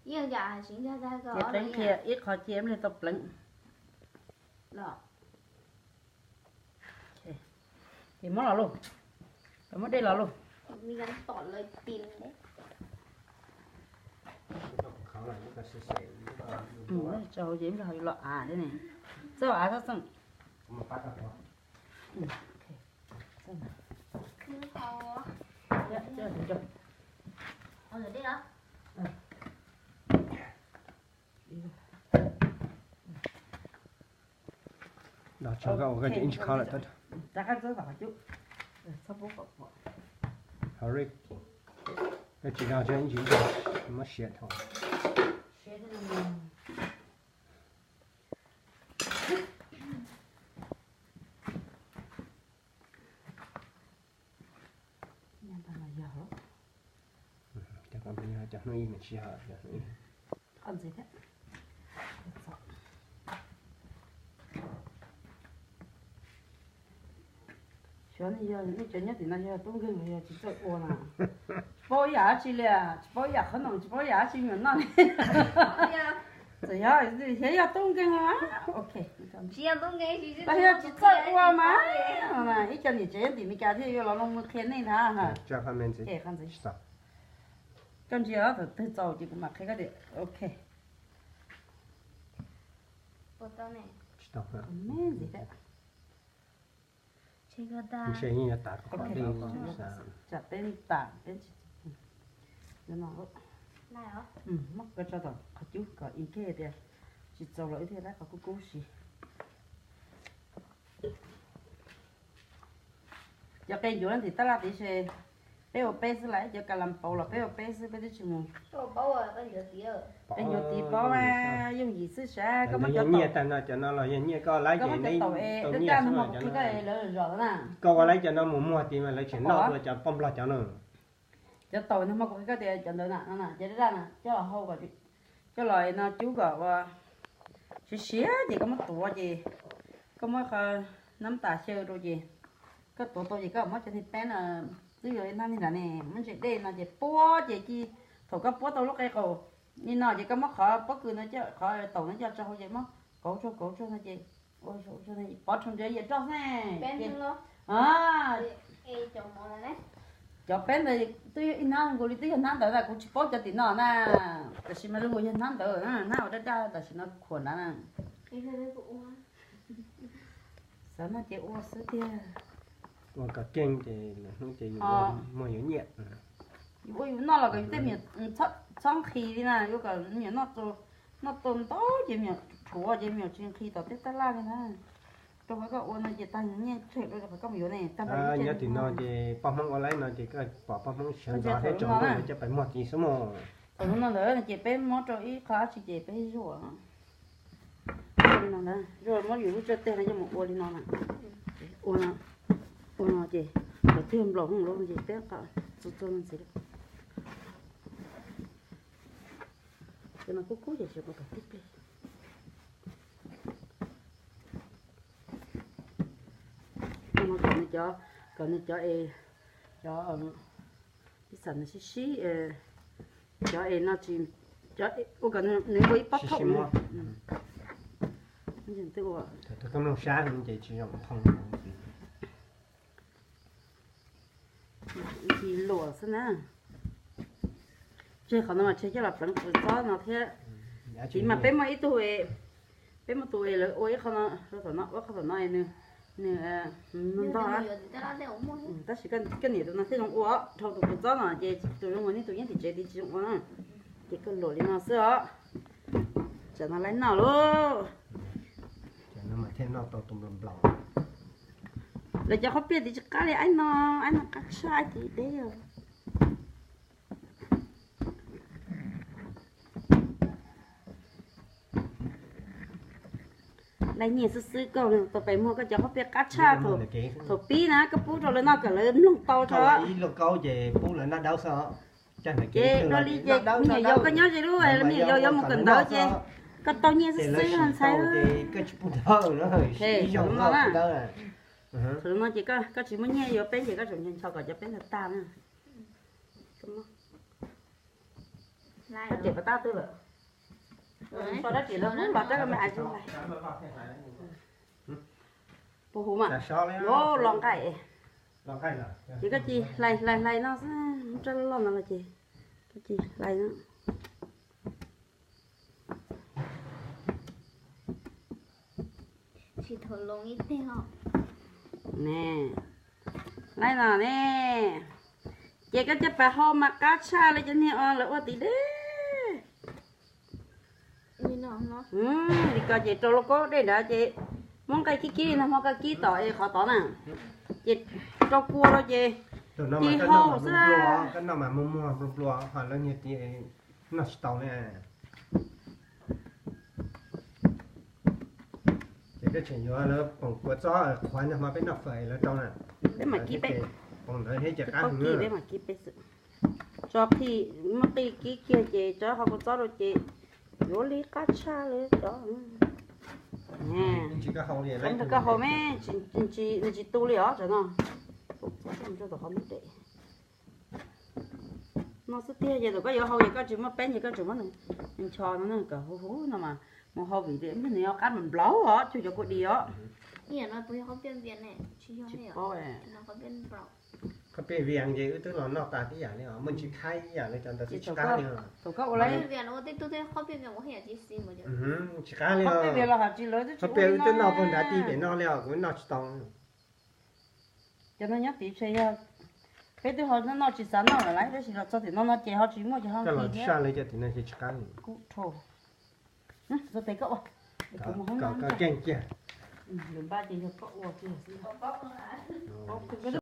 Ces qeeb qhia ib qho cia ib pliag tau pleev los. Ces muab los lauj, muab dej los lauj. Tso hauv ces ib pliag ho yuav los av thiab ne. Txawj av txhob txeej. Rov qab txawb tom qhov cub. Txhob pub kom pom. Tsis no muab siav dhau. Cov hnub ib mas tsis yog cov hnub ib. Qhov ntxiv thiab. Xyov nej yog nej cov nyob tim no yog tub nkeeg los yog tsis txawj ua na. Tsis paub ib yam dab tsi li, tsis paub ib yam qhov no, tsis paub ib yam dab tsi me nyuam noj li. Txawm yog, yog tub nkeeg los ok, tsis yog tub nkeeg, tsis yog tsis txawj ua mas. Ib co niam tsev nyob tim Meskas thiaj yuav los loo mus qhia nej ntag. Koj ntsia thaum twg txaus ces kuv mam qhia koj tias ok. Tsam peb tas, peb tsis, muab koj tso tom qhov cub kom in case tias tsis txaus los wb thiaj laib qhov kub kub siv. Cov qe ncuav ntim tab laj tid ces peb ua peb xwb, lawv cov kas las paus los peb ua peb xwb, peb twb tsis mus. Qe ncuav tid paub mas yooj yim xwb sav, koj muab cov nyiaj tag no, cov no los yog nyiaj koj laib ces neb tau nyiaj xwb, lawv zom na. Koj ua laib cov no mus muag tid mas lawv tseem noj dua cov poj nplog cov no. Cov taum no mas kuv qhia koj tias cov ntawd na, cov daj daj na coj los hau kom, coj los no cub kom ua siav siav ces koj muab tuav ces koj muab qhov nab tas xyaw rau ces koj tuav tau ces koj muab cov niag peb no, twb yuav ib hnab niag nrad ne, muab ntses dej no ces puab ces ci, thaum koj puab tau lub qe qaum li no ces koj muab qhov pob kws no, qhov taum no coj tso hauv ces muab kauv tsuag kauv tsuag no ces ua tsuag pov rhau nrad yias roj xwb. Cov peb ntawd twb yog ib hnab nkaus li, twb yog hnab ntawd na, kuv tsis paub cov tim no na, tab sis mas zoo nkaus yog hnab ntawd, hnab uas daj daj tam sim no khuam nrad na. Xav noj ces ua xwb tiag. Ua kom keej ces lwm hnub ces yus muag yuav nyiaj. Yus ua yus noj los kom yus tej me nyuam txhob nqhis li na, yuav kom me nyuam noj tau ntau ces me nyuam rhuav ces me nyuam tsis nqhis tom tej tab laj li na. Rau qhov koj ua no ces tag nyiaj tseg rau qhov koj mus yuav ne. Nyob tim no ces poj Hmoob ua laib no ces koj pom poj Hmoob sawv ntxov thiab tsaus ntuj coj pais muag tid xwb mog. Thaum no ntawd ces peb muab rau ib qho dab tsi ces peb zuaj. Zuaj muab yus lub tsawj teg no coj mus ua li no na. Ua no, ua no ces kom twg nplaum hooj lub no ces peb txua txua no ntxiv. Cov no kub kub ces xyov puas tau tib pliag. Kom nws cov, kom nws cov es, cov pizza nws sib sib, cov es no tsis, cov ua kom nws ua ib pob thaum no. Twb ua, twb mloog sab ces tsis zoo thoo. Ntsis luam xwb na. Tseg qhov no mas tseg coj los pleev qhov txob no thiab. Tiv mas peb muaj ib tug, peb muaj tus es lawv ua ib qho no rau tom no, ua qhov tom no nws, nws ntog. Tab sis koj niam tus no thiaj zoo ua dhau tus qhov txob no ces tus zoo ua nej tus yeej tim tsev tiv tsis zoo ua na. Ces koj luam li no xwb os. Tsam no laib noj lauj. Lawv cov qhob piaj tiv tsis qab li aib no, aib no qab tshaj aib tiv deb os. Laib nyiaj xwb xwb koj tau pes muag koj cov qhob piaj qab tshaj thaum pib na koj pub rau lawv noj kom lawv mloog tau tso. Ib lub kaub ces pub lawv noj daub xwb. Ces dua li ces me nyuam yaus koj nyob ze lub me nyuam yaus yuav mus kawm ntawv ces koj tau nyiaj xwb xwb ntxhais. Thaum no ces koj tsis muaj nyiaj yuav peb ces koj tseem ncho kom cov peb tag tag na. Koj riam pas tab twg lawm? So dab tsi los los rab me ais tsis hlais. Puas huv mas? Los nqaij. Ces koj cia li hlais hlais hlais no xwb, rab loj no los ces koj cia li hlais no. Ne, hlais no ne, ces koj cov pas hau mas qab tshaj li cov niag os lawv ua tim deb. Li ko ces rau lauj kaub dej nrad ces muab nqaij kib kib li no hmo koj kib tom es qhov tod na, ces rau kua rau ces ci hau xwb. Koj noj mas muag muag nplua nplua ho lawv niag ti noj tsis tau ne. Ces peb tseem yuav lawv poom kua txob qhuav no hmo peb noj fawm lawv rau na. Peb mam kib peb, poom ntawd thiab ces qab heev. Peb mam kib peb xwb. Tso qij, muab qij kib kiag ces tso qhov kua txob rau ces yuav li qab tshaj li cov. Koj haus me, nws tsis tu li os tsam no. Rau tom qhov muag dej. No xwb tiag ces thaum koj yuav haus ces koj tsis muaj peeb ces koj tseem muab nws ncho no kom huv huv no mas mus haus vim tias nws yuav qab nplaum os cuag cov kua dis os. Tsis paub. Qhov pej vias ces wb twb los noj tas tib yam li os, muaj ntsis khab ib yam li cov ntawd xwb tsis qab li os. Thaum koj ua lawm, tsis qab li os. Qhov pej wb twb noj puag nrad tij pem no li os, kuv noj tsis tau. Cov no nyob tid ntshe yog peb twb ho noj tsis xav noj lawm lauj, tab sis los txog tim no no ces ho tsis muaj ces ho nqhis thiab. Kub dhau. Xav tes koj ua, kuv mus hoob nab ib pliag. Lwm npaj ces yog koj ua kiag xwb.